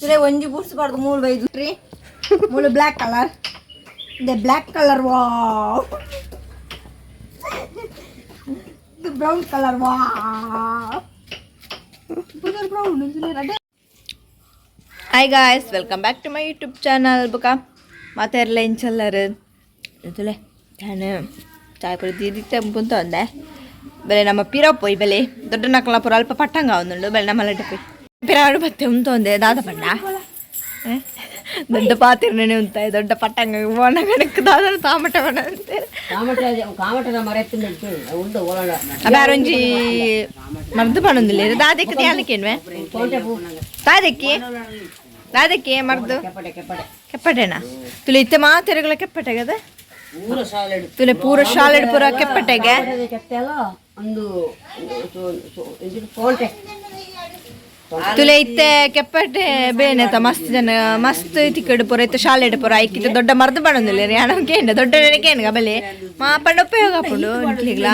ತುಲೆ ಒಂಜಿ ಬೂಟ್ಸ್ ಪಾಡ್ದು ಮೂಲು ಬೈದು ಟ್ರೀ ಮೂಲು ಬ್ಲ್ಯಾಕ್ ಕಲರ್ ಇದೆ. ಬ್ಲ್ಯಾಕ್ ಕಲರ್, ವಾವ್! ಇದು brown colour, wow! Brown. Hi guys, welcome back to my YouTube channel. ಬುಕ ಮಾತೆರ್ಲ ಇಂಚಲ್ಲರು? ಇದುಲೆ ನಾನು ಚಾಯ್ ಪುರಿ ದೀದಿತ್ತೆ ಒಂದೆ. ಬೆಲೆ ನಮ್ಮ ಪಿರ ಪೋಯ್ ಬೆಲೆ ದೊಡ್ಡ ನಕಲ ಪೂರ ಅಲ್ಪ ಪಟ್ಟಂಗ ಒಂದುಂಡು. ಬೆಲೆ ನಮ್ಮ ಲಡ್ಡ ಪೋಯ್ ಪಿರಾಡು ಬತ್ತೆ ಉಂತೊಂದೆ. ದಾದ ಪಂಡ ದೊಡ್ಡ ಪಾತಿರ್ನೇ ಉಂತಾಯಿ. ದೊಡ್ಡ ಪಟ್ಟಂಗ ಬೋನಗನಕ್ಕೆ ದಾದ ತಾಮಟ ಬಣ್ಣ ಅಂತಾರೆ. ಕಾಮಟದ ಮರ ಎತ್ತಿನ ಉಂಡು ಓಲಾಡ. ಅಬ್ಯಾರೊಂಜಿ ಮರ್ದು ಪಣೊಂದಿಲ್ಲ. ದಾದಕ್ಕೆ ಧ್ಯಾನಕ್ಕೇನ್ವೆ? ದಾದಕ್ಕೆ ದಾದಕ್ಕೆ ಮರ್ದು. ಕೆಪ್ಪಡೆ, ಕೆಪ್ಪಡೆ. ಕೆಪ್ಪಟೆನಾ? ತುಲೆ ಇತ್ತೆ ಮಾತೆರೆಗಳ ಕೆಪ್ಪಟೆಗದ. ಪೂರ ಸಾಲೆಡ್. ತುಲೆ ಪೂರ ಶಾಲೆಡ್ ಪೂರ ಕೆಪ್ಪಟೆಗೆ. ಕೆತ್ತೆಲ ಒಂದು ತೋಂಟೆ. ತುಲೆ ಇತ್ತೆ ಕೆಪ್ಪಟೆ ಬೇನೆತ ಮಸ್ತ್ ಜನ ಮಸ್ತ್ ತಿಕ್ಕಡ್ ಪೂರ ಇತ್ತೆ ಶಾಲೆಡ್ ಪೂರ ಐಕಿತ ದೊಡ್ಡ ಮರ್ದು ಪಣೊಂದಿಲ್ಲ. ಯಾನ ಕೇಂಡ ದೊಡ್ಡ ಕೇಂಡ ಬಲೆ ಮಾ ಪಂಡ ಉಪಯೋಗ ಆಪುಂಡು ನಿಕ್ಲೆಗ್ಲ.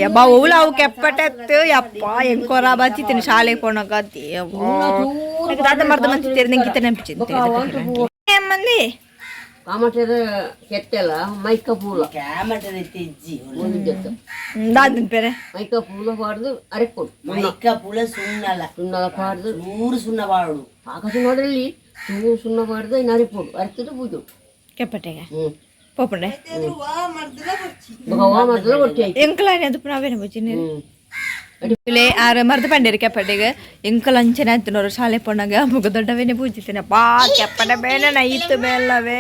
ಯಬ್ಬಾ, ಓಲ ಅವು ಕೆಪ್ಪಟೆತ್ತು. ಯಪ್ಪ, ಎಂಕೊರ ಬತ್ತಿತ್ತೇನೆ ಶಾಲೆಗೆ ಪೋನಾಗ. ದಾದ ಮರ್ದು ಮಂತಿತ್ತೇರಿ ನಂಗೆ ಇತ್ತೆ ನೆನಪಿಚಿತ್ತು ಮಂದಿ. ಕಾಮಟದ ಕೆತ್ತೆಲ ಮೈಕ ಪೂಲ ಒಂದು ಜೊತೆ. ದಾದಿನ ಪೇರೆ. ಮೈಕ ಪೂಲ ಪಾಡ್ದು ಅರೆಕೊಡು. ಮೈಕ ಪುಳ ಸುಣ್ಣಲ. ಸುಣ್ಣಲ ಪಾಡ್ದು. ನೂರು ಸುಣ್ಣ ಬಾಳು. ಆಕಾಶ ನೋಡಲ್ಲಿ ಚೂರು ಸುಣ್ಣ ಪಾಡ್ದು ಇನ್ನು ಅರಿಪೋಡು, ಅರಿತದ್ದು ಪೂಜೆ. ಕೆಪ್ಪಟೆಗೆ. ಹ್ಞೂ. ಪೋಪುಂಡೆ. ಬೊಕ ವಾ ಮರ್ದಲ ಕೊಟ್ಟಿ ಆಯ್ತು. ಎಂಕಲಾನಿ ಅದು ನಾವೇನು ಬಚ್ಚಿನಿ. ಹ್ಞೂ. ತುಲೆ ಆರು ಮರ್ದು ಪಂಡೇರಿ ಕೆಪ್ಪಟೆಗೆ. ಎಂಕಲ್ ಅಂಚನೆ ಆಯ್ತು ಶಾಲೆ ಪೋನಾಗ. ಮುಗ ದೊಡ್ಡವೇನೆ ಪೂಜಿತೇನೆ ಬಾ. ಕೆಪ್ಪಟೆ ಬೇನೆ ನೈತು ಬೇಲ್ಲವೇ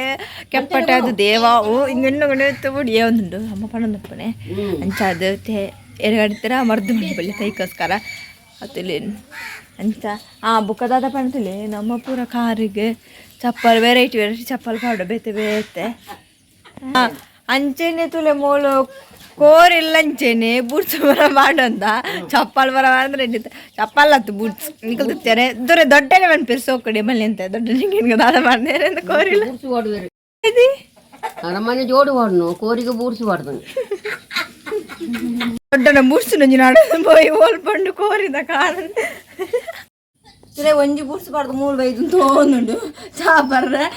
ಕೆಪ್ಪಟೆ ಅದು ದೇವ. ಓ ಹಿಂಗೆಣ್ಣು ಬಿಡಿ ಒಂದುಂಡು ಅಮ್ಮ ಪಣೊಂದುಪ್ಪನೆ. ಅಂಚ ಅದು ಎರಗಡಿತರ ಮರ್ದು ಬಳ್ಳಿ ತೈಕೋಸ್ಕರ ಅತ್ತುಲೆ. ಅಂಚ ಆ ಬುಕ್ಕದಾದ ಪಣತುಲೆ ನಮ್ಮ ಪೂರ ಕಾರಿಗೆ ಚಪ್ಪಲ್, ವೆರೈಟಿ ವೆರೈಟಿ ಚಪ್ಪಲ್ ಪಾಡು ಬೇತೆ ಬೇತೆ. ಅಂಚೆನೆ ತುಲೆ ಮೋಲು ಕೋರಿಲ್ಲ. ಅಂಚೆನೆ ಬೂಟ್ಸ್ ಬರ ಮಾಡಂದ ಚಪ್ಪಲ್ ಬರ ಅಂದ್ರೆ ಚಪ್ಪಲ್ ಹತ್ತು ಬೂಟ್ಸ್ ನಿಕಲ್ತಾರೆ ದೊರೆ. ದೊಡ್ಡನೆ ಮನ್ಪೇರು ಸೋಕಡಿ ಮಲ್ಲಿ ಅಂತ ದೊಡ್ಡ ನಿಂಗೆ ದಾದ ಮಾಡ್ದೇನೆ ಅಂತ ಕೋರಿಲ್ಲ. ಬೂಡ್ಸು ಪಾಡುವೆರು. ಇದು. ಅರಮನೆ ಜೋಡು ಪಾಡ್ನು ಕೋರಿಗೆ ಬೂಡ್ಸು ಪಾಡ್ತಾನೆ. ದೊಡ್ಡನ ಬೂಟ್ಸ್ ನಂಜಿ ನಾಡು ಪೋಯಿ ಓಲ್ ಪಂಡು ಕೋರಿದ ಕಾರಣ. ತುಲೆ ಒಂಜಿ ಬೂಟ್ಸ್ ಪಾಡ್ದು ಮೂಲು ಬೈದು ತೋಂದುಂಡು ಚಾಪರ್ರೆ.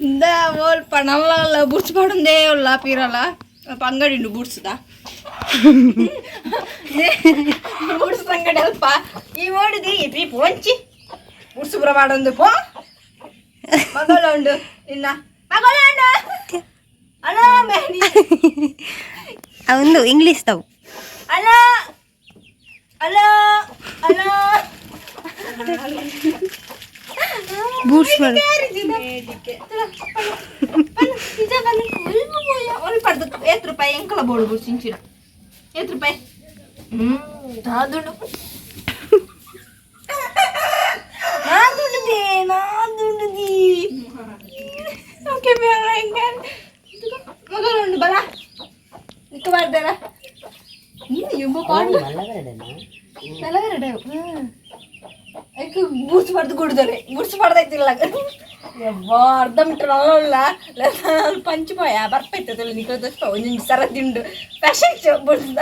ಇಂದ ಓಲ್ಪ ನಲ್ಲ ಬೂಟ್ಸ್ ಪಾಡೊಂದೇ ಉಲ್ಲ ಪೀರಲ್ಲ. ಅಲ್ಪ ಅಂಗಡಿ ಉಂಡು ಬೂಟ್ಸ್ದ, ಬೂಟ್ಸ್ ಅಂಗಡಿ ಅಲ್ಪ. ಈ ಓಡಿದಿ ಈ ಪೋಂಚಿ ಬೂಟ್ಸ್ ಪೂರ ಪಾಡೊಂದು ಪೋ. ಮಗಳ ಉಂಡು, ನಿನ್ನ ಮಗಳ ಉಂಡು. Hello Manny. ಒಂದು ಇಂಗ್ಲೀಷ್ ತಾವು. Hello hello hello. ಬೂಟ್ಸ್ ಮಾಡಿ. ಏತ್ ರೂಪಾಯಿ ಎಂಕಲ ಬೋಡು ಬುಡ್ಸ್ ಇಂಚಿನ? ಏತ್ ರೂಪಾಯಿ? ಹ್ಮ್ ದಾದುಂಡು ನಾದುಂಡುದಿ ನಾದುಂಡುದಿ. ಓಕೆ, ಬೇಡ ಹಿಂಗ ಮಗಳುಂಡು ಬಲ ನಿಕ್ಕ ಬಾರ್ದಾರ ಎಂಬ ಪಾಡು ನಲವೆರಡು. ಐಕ್ ಬೂಟ್ಸ್ ಪಡ್ದು ಗುಡ್ದರೆ ಬೂಟ್ಸ್ ಪಡ್ದೈತಿಲ್ಲ. ಯವ್ವಾ, ಅರ್ಧ ಮೀಟರ್ ಅಲ್ಲ ಪಂಚು ಪೋಯ ಬರ್ಪೈತದಲ್ಲ ನಿಕ್ಕ ದೋಸ್ತ. ಒಂದೊಂದು ಸರ ತಿಂಡು ಫ್ಯಾಷನ್ ಶೋ ಬೂಟ್ಸ್ದ.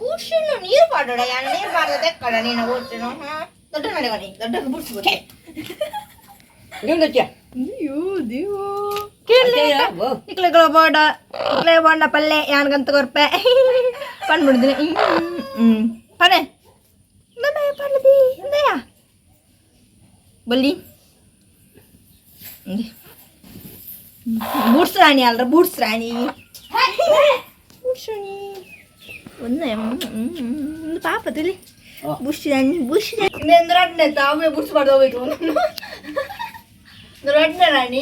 ಬೂಟ್ಸ್ ನೀರು ಪಾಡೋಡ ಯಾನ್ ನೀರು ಪಾಡದೆ ಕಡ ನೀನು ಬೂಟ್ಸ್. ದೊಡ್ಡ ನಡೆ ದೊಡ್ಡ ಬೂಟ್ಸ್ ಬೂಟೆ. ಅಯ್ಯೋ ದೇವೋ, ಕೇಳಿ ಇಕ್ಲೆಗಳ ಬೋಡ ಇಕ್ಲೆ ಬೋಂಡ ಪಲ್ಲೆ ಯಾನ್ಗಂತ ಕೊರ್ಪೆ ಪಣ್ಬಿಡ್ತೀನಿ. ಹ್ಮ್ ಪಣೆ ಪಣ್ಣದಿ ಇಂದಯಾ ಬಲ್ಲಿ ಬೂಟ್ಸ್ ರಾಣಿ ಅಲ್ರ, ಬೂಟ್ಸ್ ರಾಣಿ, ಬೂಟ್ಸ್ ರಾಣಿ. ಒಂದೇ ಒಂದು ಪಾಪ ತಿಳಿ ಬುಷ್ ರಾಣಿ, ಬುಷ್ ರಾಣಿ. ರಡ್ನೆ ತಾವೇ ಬುಡ್ಸ್ ಮಾಡ್ದ ಹೋಗ್ಬೇಕು. ರಡ್ನೆ ರಾಣಿ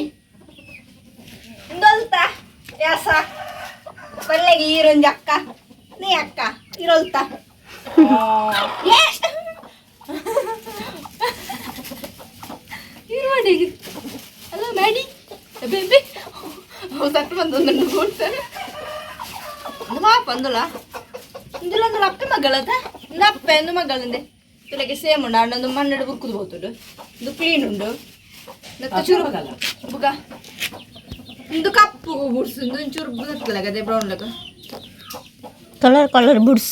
ಇಂದೊಲ್ತ ಯಾಸ ಪಲ್ಲೆಗೆ ಈರೊಂಜಿ ಅಕ್ಕ ನೀ ಅಕ್ಕ ಇರೊಲ್ತ. ಇರುವಾಡಿ. ಹಲೋ ಮ್ಯಾಡಿ ಬೇಬಿ ಸಟ್ಟು ಬಂದು ಒಂದುಂಡು ಬೂಟ್ಸ್ ಅದು ಮಾಪ ಅಂದುಲ ಇಂದುಲ ಅಂದುಲ. ಅಪ್ಪೆ ಮಗಳದ ಇಂದು, ಅಪ್ಪೆ ಅಂದು ಮಗಳಂದೆ. ತುಲಗೆ ಸೇಮ್ ಉಂಡು. ಅಣ್ಣೊಂದು ಮಣ್ಣಡು ಬುರ್ಕುದು ಹೋತುಂಡು. ಇದು ಕ್ಲೀನ್ ಉಂಡು. ಮತ್ತೆ ಚೂರು ಬುಗ ಇಂದು ಕಪ್ಪು ಬುಡ್ಸು. ಇಂದು ಒಂಚೂರು ಬುದತ್ತಲ್ಲ ಗದೆ ಬ್ರೌನ್ ಲಗ. Colour colour boots.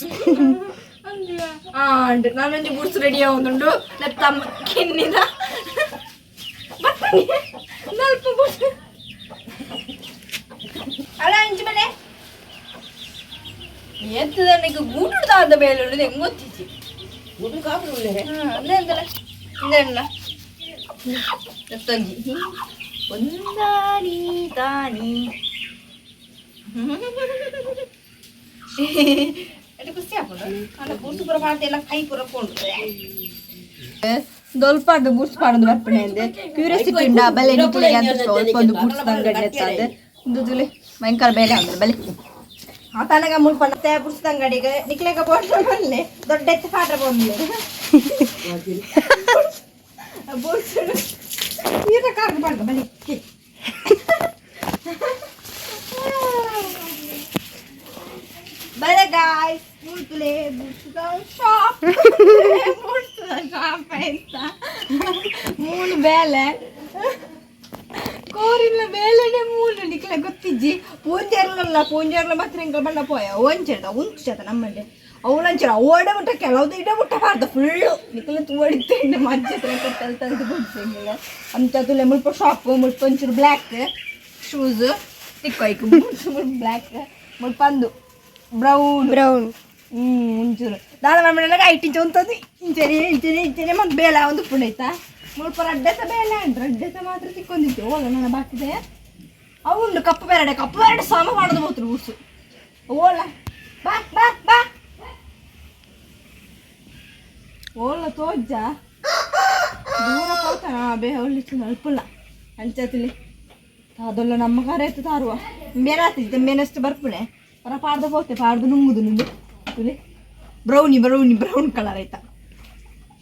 And ನಾನೊಂಜಿ boots ready ಆವೊಂದುಂಡು ನೆತ್ತಮ್ಮ ಕಿನ್ನಿದ ಬತ್ತನಿ ನಲ್ಪ ಬುಡ್ಸ್ ಅಲ್ಲ ಅಂಚಿ ಮನೆ ಎತ್ತದನಿಗೆ ಗೂಟುಡು ದಾದ ಬೇಲೆ ಉಂಡು ಹೆಂಗ್ ಗೊತ್ತಿಜ್ಜಿ. ಗುಡ್ಡು ಕಾಪು ಉಲ್ಲೆ. ಅಂದೆ ಇಂದೆಲ್ಲ ಎತ್ತೊಂಜಿ ಒಂದಾನಿ ತಾನಿ ಎಡೆ ಖುಷಿ ಆಪುಂಡು ಅಂಡ ಬೂರ್ಸು ಪೂರ ಪಾಡ್ದು ಕೈ ಪೂರ ಪೋಂಡು ದೊಲ್ಪ ಬೂರ್ಸ್ ಪಾಡೊಂದು ಬರ್ಪಣೆ ಅಂದೆ ಕ್ಯೂರಿಯಾಸಿಟಿ ಉಂಡ ಬಲೆ ನಿಕ್ಲೆಗ್ ಅಂತ ಸ್ವಲ್ಪ ಒಂದು ಬೂಟ್ಸ್ ಅಂಗಡಿ ಎತ್ತಂದೆ ಉಂದು ತುಲೆ ಭಯಂಕರ ಬೇಲೆ ಅಂದ್ರೆ ಬಲೆ ಆತನಗ ಮುಲ್ಪ ಬುಡ್ಸ್ ಅಂಗಡಿಗೆ ನಿಕ್ಲೆಗ ಬೋಟ್ಲ ಬಲ್ಲೆ ದೊಡ್ಡ ಎತ್ತು ಪಾಠ ಬಂದ್ಲೆ ಬೂಟ್ಸ್ ಈರ ಕಾರ್ಗ ಪಾಡ್ಗ ಬಲೆ. ಬಲೆ guys, ಮುಲ್ತುಲೆ boots shop, boots shop ಅಂತ ಮೂಲು ಬೇಲೆ ಕೋರಿಲ್ಲ ಬೇಲೆನೆ ಮೂಲು ನಿಕ್ಲೆ ಗೊತ್ತಿಜ್ಜಿ. ಪೂಂಜೆರ್ಲಲ್ಲ ಪೂಂಜೆರ್ಲ ಮಾತ್ರ ಎಂಕಲ್ ಬಣ್ಣ ಪೋಯ ಒಂಚೆರ್ದ ಉಂಚು ಚತ ನಮ್ಮಲ್ಲಿ ಅವಳಂಚರ ಓಡೆ ಮುಟ್ಟ ಕೆಲವ್ದು ಇಡ ಮುಟ್ಟ ಬಾರ್ದ ಫುಲ್ಲು ನಿಕ್ಲೆ ತೂವಡಿತ್ತೆ ಮಜ್ಜೆ ತಲ್ ತಲ್ದು ಬುಡ್ಸಿಂಗಿಲ್ಲ ಅಂಚ ತುಲೆ. ಮುಲ್ಪ ಶಾಪ್ ಮುಲ್ಪ ಒಂಚೂರು ಬ್ಲ್ಯಾಕ್ ಶೂಸ್ ತಿಕ್ಕೋಯ್ಕು ಬೂಟ್ಸ್ ಮುಲ್ಪ ಬ್ಲ್ಯಾಕ್ ಮುಲ್ಪ ಅಂದು ಬ್ರೌನ್. ಬ್ರೌನ್. ಒಂಚೂರು ದಾದ ಮಾಡ್ಬಿಡಲ್ಲ ಐಟ್ ಇಂಚ ಉಂತದ್ದು ಇಂಚನೆ ಇಂಚನೆ ಇಂಚನೆ ಮತ್ತು ಬೇಲೆ ಒಂದು ಪುಂಡೈತಾ ಮುಲ್ಪ ರಡ್ಡೆಸ ಬೇಲೆ ಅಂಡ್ ರಡ್ಡೆಸ ಮಾತ್ರ ತಿಕ್ಕೊಂದಿತ್ತು. ಓಲ ನನ್ನ ಬಾಕಿದೆ ಅವು ಉಂಡು ಕಪ್ಪು ಬೇರಡೆ ಕಪ್ಪು ಬೇರಡೆ ಸಾಮ ಮಾಡೋದು ಬೋತ್ರು ಬೂಸು. ಓಲ ಬಾ ಬಾ ಬಾ ಓಲ ತೋಜ್ಜ ದೂರ ಪೋತಾನ ಬೇ ಒಳ್ಳೆ ಅಲ್ಪಲ್ಲ ಅಂಚತಿಲಿ ಅದೆಲ್ಲ ನಮ್ಮ ಕಾರ ಎತ್ತು ತಾರುವ ಮೇನಾತಿದ್ದೆ ಮೇನಷ್ಟು ಬರ್ಪುಣೆ ಪರ ಪಾಡ್ದ ಪೋತೆ ಪಾಡ್ದು ನುಂಗುದು ನುಂಗು ತುಲಿ brownie brownie brown colour ಆಯ್ತಾ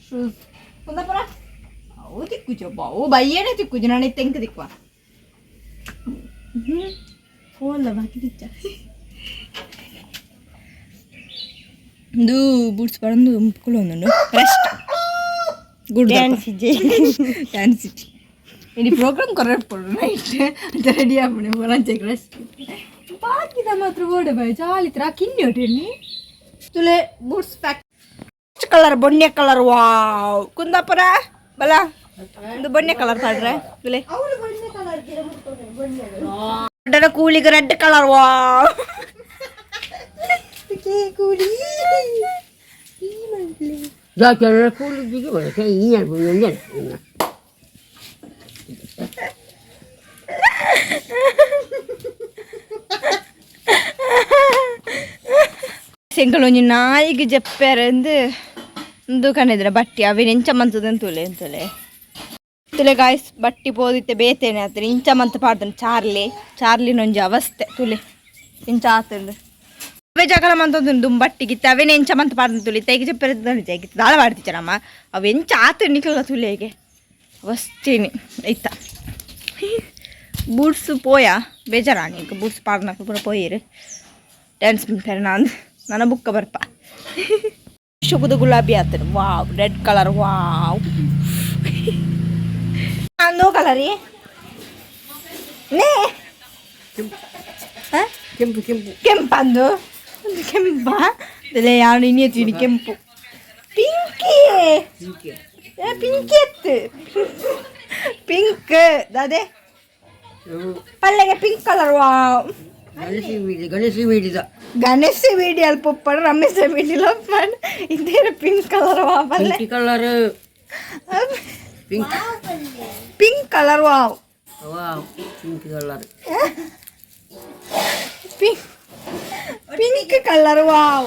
ಶೂಸ್ ಕುಂದಾಪುರ ಅವು ತಿಕ್ಕುಜಿ ಒಬ್ಬ ಅವು ಬಯ್ಯನೇ ತಿಕ್ಕುಜಿ ನಾನು ತೆಂಕ ತಿಕ್ಕುವ ಫೋನ್ ಬಾಕಿ ತಿಚ್ಚ ಇದು ಬೂಟ್ಸ್ ಬರಂದು ಕುಲೊಂದುಂಡು rest good. Dance ಇಜ್ಜಿ. ಡ್ಯಾನ್ಸ್ ಇಜ್ಜಿ. ಇಡೀ ಪ್ರೋಗ್ರಾಮ್ ಕೊರಪೊಡು ನೈಟ್ ಅಂತ ರೆಡಿ ಆಪುಣೆ ಲಂಚಕ್ಕೆ ರೆಸ್ಟ್ ಬಾಕಿದ ಮಾತ್ರ ಬೋಡೆ ಬಾಯ್ ಜಾಲಿ ತ್ರ ಕಿನ್ನಿ ಹೊಟ್ಟೆ ತುಲೆ boots pack colour ಬೊಣ್ಣೆ colour wow. Kundapura ಬಲ ಒಂದು ಬೊಣ್ಣೆ ಕಲರ್ ಪಾಡ್ರೆ ತುಲೆ ದೊಡ್ಡ ಕೂಲಿಗೆ red colour wow ಕೂಲಿ. ಜಾಕೆಲ್ಲ ಕೂಲಿಗೆ ಬರುತ್ತೆ ಈ ಎಂಜನ. ಸೆಂಕಲ್ ಒಂಜಿ ನಾಯಿಗೆ ಜಪ್ಪೆರೆಂದು ಒಂದು ಕಣಿದ್ರ ಬಟ್ಟಿ ಅವೇನು ಎಂಚ ಮಂತದ ತುಲೆ ಅಂತಲೆ ತುಲೆ ಗಾಯ್ಸ್. ಬಟ್ಟಿ ಪೋದಿತ್ತೆ ಬೇತೇನೆ ಆತನೆ ಇಂಚ ಮಂತ್ ಪಾಡ್ದನು ಚಾರ್ಲಿ ಚಾರ್ಲಿನೊಂಜಿ ಅವಸ್ಥೆ ತುಲೆ ಇಂಚ ಆತಂದು ಅವೇ ಜಗಳ ಮಂತೊಂದು ದುಮ್ ಬಟ್ಟಿಗಿತ್ತು ಅವೇನೆ ಎಂಚ ಮಂತ್ ಪಾಡ್ದನು ತುಲಿ ತೈಗೆ ಜಪ್ಪೆರೆ ಜೈಗಿತ್ತು ದಾಳ ಪಾಡ್ತಿಚ್ಚರಮ್ಮ ಅವು ಎಂಚ ಆತ ನಿಕ್ಲ ತುಲೆಗೆ ಅವಸ್ಥೆನಿ ಐತ ಬೂಟ್ಸ್ ಪೋಯ ಬೇಜಾರಾಣಿ ಈಗ ಬೂಟ್ಸ್ ಪಾಡ್ನಕ ಪೂರ ಪೋಯಿರು ಡ್ಯಾನ್ಸ್ ಮಾಡ್ತಾರೆ ನಾನು ನನ್ನ ಬುಕ್ಕ ಬರ್ಪ ಶುಭದ ಗುಲಾಬಿ ಆತನು wow red colour wow ಅಂದೋ ಕಲರಿ ನೇ. ಹ? ಕೆಂಪು ಕೆಂಪು. ಕೆಂಪಂದು ಒಂದು ಕೆಂಪ ಯಾರು ಇನ್ನೇತೀನಿ ಕೆಂಪು ಪಿಂಕಿ ಪಿಂಕಿ ಎತ್ತು ಪಿಂಕ್ ದಾದೆ ಪಲ್ಲೆಗೆ pink colour wow. Ganesha ವೀಡಿ ಗಣೇಶ ವೀಡಿದ. ಗಣೇಶ ವೀಡಿ ಅಲ್ಪ ಉಪ್ಪಡು ರಮೇಶ ವೀಡಿಲ ಉಪ್ಪಡು ಇದೇನು ಪಿಂಕ್ ಕಲರ್ ವಾ ಪಲ್ಲೆ. Pink colour pink. Pink colour wow. Wow pink colour. Pink pink colour wow.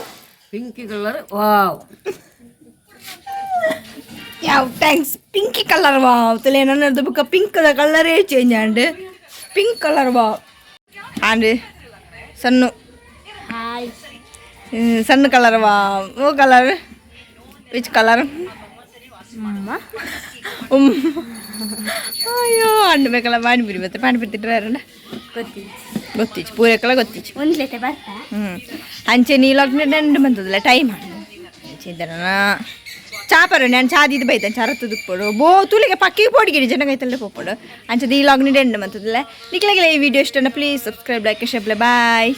Pink colour wow. ಯಾವ thanks pink colour wow ತುಲೆ ನನ್ನ ಬುಕ್ಕ pink ಕಲರೇ change and pink colour wow and ಸಣ್ಣ ಸಣ್ಣ colour wow oh colour which colour ಅಯ್ಯೋ ಅಂಡ್ ಬೇಕಲ್ಲ ಪಾನಿಪುರಿ ಮತ್ತೆ ಪಾನಿಪುರಿ ತಿಂಟಾರಂಡ ಗೊತ್ತಿಚ್ಚು ಪೂರೈಕಲ ಗೊತ್ತಿಚ್ಚು. ಒಂದು ಜೊತೆ ಬರ್ತಾ. ಹ್ಞೂ ಅಂಚೆ ನೀಲಾಗ್ನೆ ನೆಂಡು ಬಂತದಲ್ಲ ಟೈಮ್ ಅಂಚೆ ಚಾ ಪರು ನಾನು ಚಾದಿದ್ದು ಬೈತಾನೆ ಚರತ್ತು ದುಪ್ಪಡು ಬೋ ತುಲಿಗೆ ಪಕ್ಕಿಗೆ ಪೋಡಿಗಿರಿ ಜನಗೈತಲ್ಲೇ ಪೋಪಡು ಅಂಚೆ ದೀಲಾಗ್ನಿ ಡೆಂಡು ಮಂತದಲ್ಲ ನಿಕ್ಲೆಗೆಲ್ಲ ಈ video ಇಷ್ಟನ please subscribe like share bye.